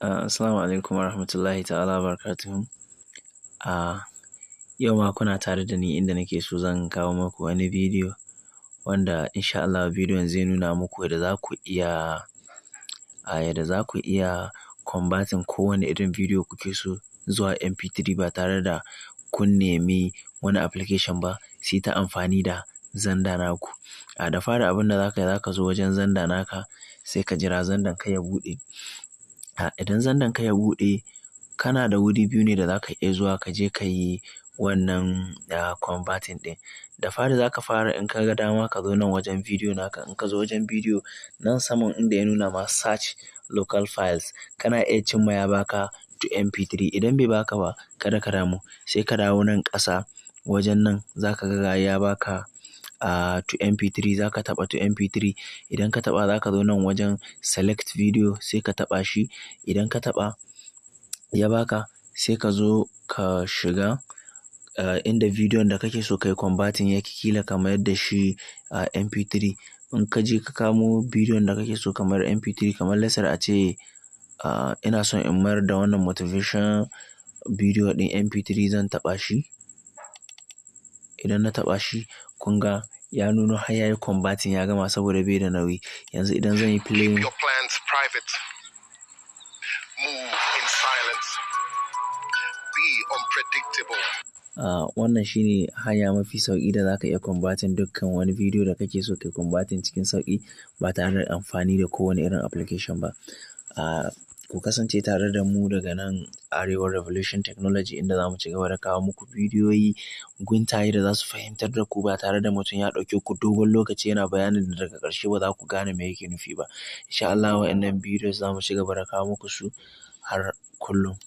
Assalamu alaikum warahmatullahi ta'ala wabarakatuhu. Yau ma kuna tare da ni inda nake so zan kawo muku wani bidiyo wanda insha Allah bidiyon zai nuna muku yadda za ku iya converting kowane irin bidiyo kuke so zuwa MP3 ba tare da kun nemi wani application ba, sai ta amfani da Xender naku. Da fari, abin da za ka yi, za ka zo wajen Xender naka, sai ka jira Xendern ka ya buɗe. Idan Xendern ka ya buɗe, kana da wuri biyu ne da za ka iya zuwa ka je ka yi wannan converting ɗin. Da fari za ka fara, in ka ga dama, ka zo nan wajen bidiyo naka. In ka zo wajen bidiyo nan, saman inda ya nuna ma "search local files", kana iya cimma ya baka to MP3. Idan bai baka ba, kada ka damu, sai ka dawo nan ƙasa wajen nan, za ka ga ya baka to MP3. Za ka taɓa to MP3. Idan ka taɓa, za ka zo nan wajen select video, sai ka taɓa shi. Idan ka taɓa ya baka, sai ka zo ka shiga inda bidiyon da kake so ka yi converting yake, kila ka mayar da shi MP3. In ka je ka kamo bidiyon da kake so kamar MP3, kamar let's say a ce ina son in mayar da wannan motivation bidiyo ɗin MP3, zan taɓa shi. Idan na taɓa shi, kun ga ya nuno har ya yi converting, ya gama, saboda bai da nauyi. Yanzu idan zan yi playing. Keep your plans private. Move in silence. Be unpredictable. Wannan shine hanya mafi sauƙi da za ka iya converting dukkan wani bidiyo da kake so ka yi converting cikin sauƙi ba tare da amfani da kowane irin application ba. Ku kasance tare da mu daga nan Arewa Revolution Technology, inda za mu ci gaba da kawo muku bidiyoyi guntaye da za su fahimtar da ku ba tare da mutum ya ɗauke ku dogon lokaci yana bayanin da daga ƙarshe ba za ku gane me yake nufi ba. Insha Allah wa'innan videos za mu ci gaba da kawo muku su har kullum.